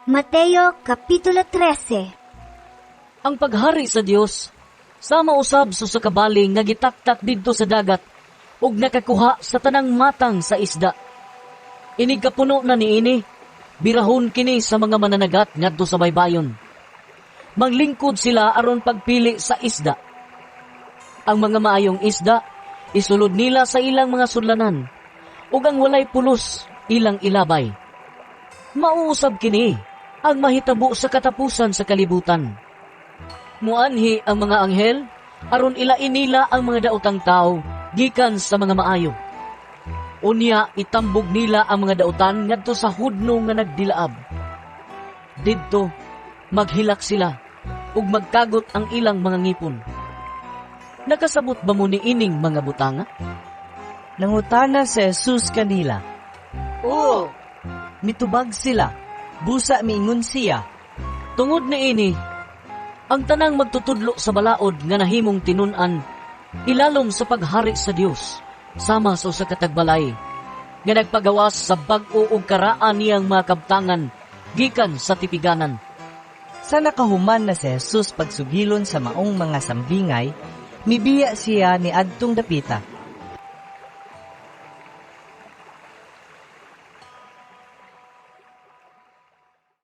Mateo Kapitulo 13. Ang paghari sa Dios sama usab sa usa ka baling nga gitaktak didto sa dagat ug nakakuha sa tanang matang sa isda. Inig kapuno na niini, birahon kini sa mga mananagat ngadto sa baybayon. Manglingkod sila aron pagpili sa isda. Ang mga maayong isda isulod nila sa ilang mga sudlanan ug ang walay pulos ilang ilabay. Mao usab kini ang mahitabo sa katapusan sa kalibutan. Muanhi ang mga anghel aron ilain nila ang mga daotang tao gikan sa mga maayo. Unya itambog nila ang mga daotan ngadto sa hudno nga nagdilaab. Didto maghilak sila ug magkagot ang ilang mga ngipon. Nakasabot ba mo niining mga butanga? Nangutana si Jesus kanila. Oo. Mitubag sila. Busa miingon siya. Tungod niini, ang tanang magtutudlo sa balaod nga nahimong tinun-an ilalom sa paghari sa Dios sama sa usa ka tagbalay nga nagpagawas sa bag-o ug karaan niyang mga kabtangan gikan sa tipiganan. Sa nakahuman na si Jesus pagsugilon sa maong mga sambingay, mibiya siya ni adtong dapita.